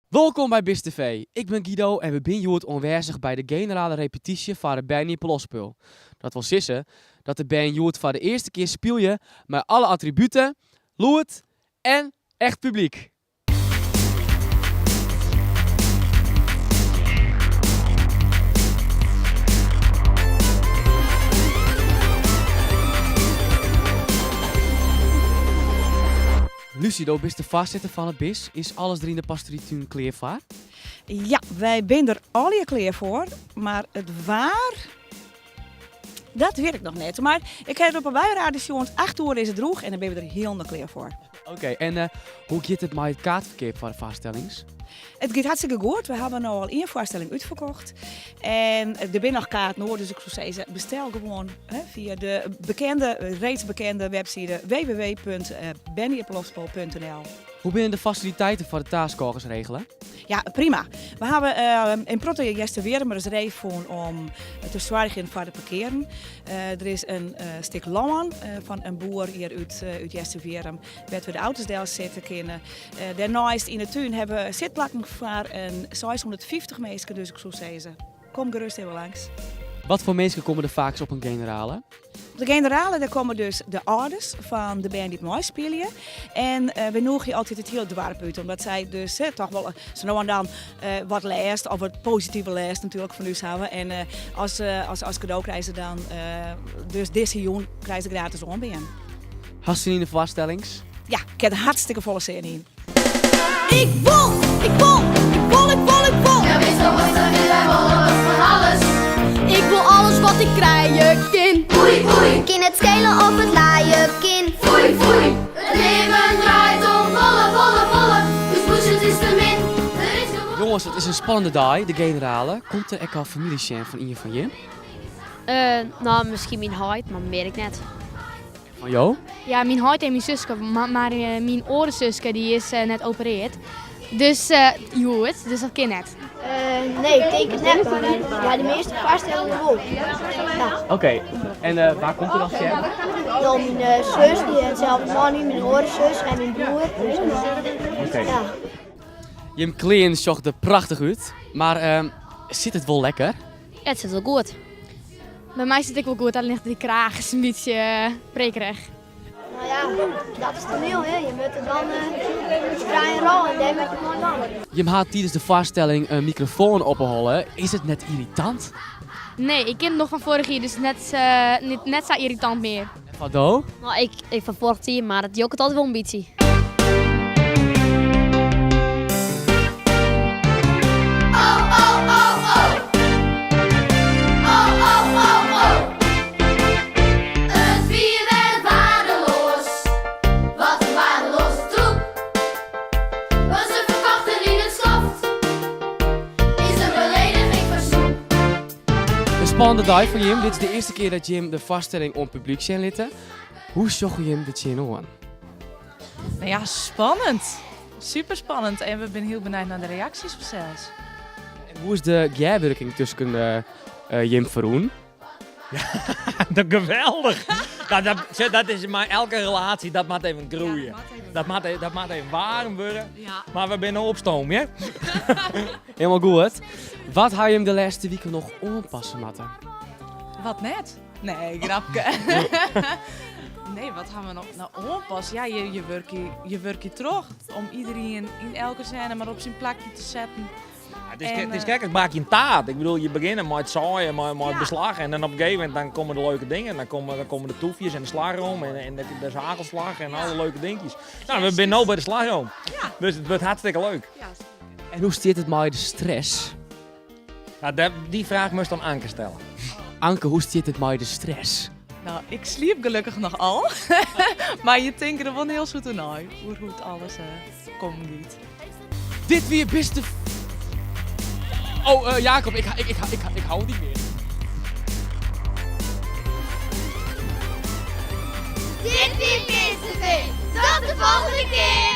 Wolkom by Bist TV. Ik bin Guido en we bin hjoed oanwêzich by de generale repetysje foar de Berniepeloftspul. Dat wol sizze dat de bern hjoed foar de earste kear spylje mei alle attributen, lûd en echt publyk. Lucy, do bist de foarsitter fan it BIS. Is alles der yn de pastorietún klear foar? Ja, wy binne der allegear klear foar, mar it waar, dat wit ik noch net. Mar ik ha der op 'e buienradar sjoen, 8 oere is it drûch en dan binne we der hielendal klear foar. Oké, en hoe giet it mei it kaartferkeap foar de foarstellings? It giet hartstikke goed. We hawwe no al ien foarstelling útferkocht. En der binne noch kaarten oer, dus ik soe sizze, bestel gewoan hè, fia de bekende, reeds bekende webside www.berniepenloftspul.nl. Hoe binne de fasiliteiten foar de taskôgers regele? Ja, prima. We hawwe in protte Easterwierrumers ree fûn om te soargjen foar de parkearen. Der is in stik lân fan in boer hjir út Easterwierrum wêr't we de auto's delsette kinne. Dêrneist yn de tún hawwe we sitplakken foar in 650 minsken, dus ik soe sizze, kom gerust even langs. Wat foar minsken komme der faaks op in generale? Op de generale dêr komme dus de âlders fan de bern dy't meispylje. En we nûgje altyd it hiele doarp út, omdat sy dus toch wol sa no en dan wat lêst of wat positive lêst natuerlik fan ús hawwe. En as kado krije se dan dus dizze jûn krije se gratis oanbean. Hast sin yn de foarstellings? Ja, ik ha der hartstikke folle sin yn. Ik wol, ik wol, ik wol, ik wol, ik wol. Ja, witsto wat se wil, wij wolle wat fan alles. Ik wol alles wat ik krije kin. Foei, foei. Kin it skele of it lije kin. Foei, foei. It libben draait om wolle, wolle, wolle. Us budzjet is te min. Der is gewoan. Jonges, it is in spannende dei, de generale. Komt der ek al famylje sjen fan ien fan jim? No, miskien myn heit, mar mear ek net. Fan jo? Ja, myn heit en myn suske, mar myn oare suske dy is net opereard. Dus hjoed, dus dat kin net. Nee, ik tink it net, mar by de measte foarstellingen wol. Ja. Oké, en wa komt der dan sjen? No, myn sus, dy hat itselde man, myn oare sus en myn broer. Oké. Ja. Jim klean sjocht der prachtich út, mar sit it wol lekker? Ja, it sit wol goed. By my sit it ek wol goed, allinnich dy kraach is in bytsje prekerich. No ja, dat is toaniel, hè. Je moatte dan draai in rol en dêr moat je mei dwaan. Jim ha tidens de foarstelling in mikrofoan op 'e holle. Is it net irritant? Nee, ik kin it noch fan foarich jier, dus net, net sa irritant mear. En foar do? No, ik fan foarich jier, mar it jokket altyd wol in bytsje. It wie wer waardeloas, wat in waardeloaze troep. Wat se ferkochten yn it skoft, is in belediging foar snoep. In spannende dei foar jim. Dit is de earste kear dat jim de foarstelling oan publyk sjen litte. Hoe sjogge jim der tsjinoan? Nou ja, spannend. Super spannend. En we binne hiel benijd nei de reaksjes fansels. En hoe is de gearwurking tusken uh, jim ferrûn? Ja, geweldich. Dat, dat, dat is mei elke relatie, dat moat even groeien. Dat moat, dat moat even waarm wurde. Ja. Mar we binne op stoom, hè? Hielendal goed. Wat ha jim de lêste wiken noch oanpasse moatten? Wat net? Nee, grapke. nee, wat ha we noch nou oanpast? Ja, je, je, wurkje, je wurkje troch om iedereen yn elke scène mar op syn plakje te setten. Ja, it is, it is krekt as bakje in taart. Ik bedoel, je begjinne mei it saaien, mei, mei it beslach. En dan op in gegeven momint dan komme de leuke dingen. Dan komme, dan komme de toefjes en de slagroom en, en de, de hagelslag en alle leuke dinkjes. Nou, we binne no by de slagroom. Dus it wurdt hartstikke leuk. En hoe stiet it mei de stress? Nou, dy fraach moatst oan Anke stelle. Anke, hoe stiet it mei de stress? Nou, ik sliep gelokkich noch al. Mar je tinke der wol in hiel soad oer nei, oer hoe't alles uh, kommen giet. Dit wie biste. Oh, uh, Jacob, ik, ik, ik, ik, ik hou niet meer. Dit wie Bist TV. Tot de volgende kear!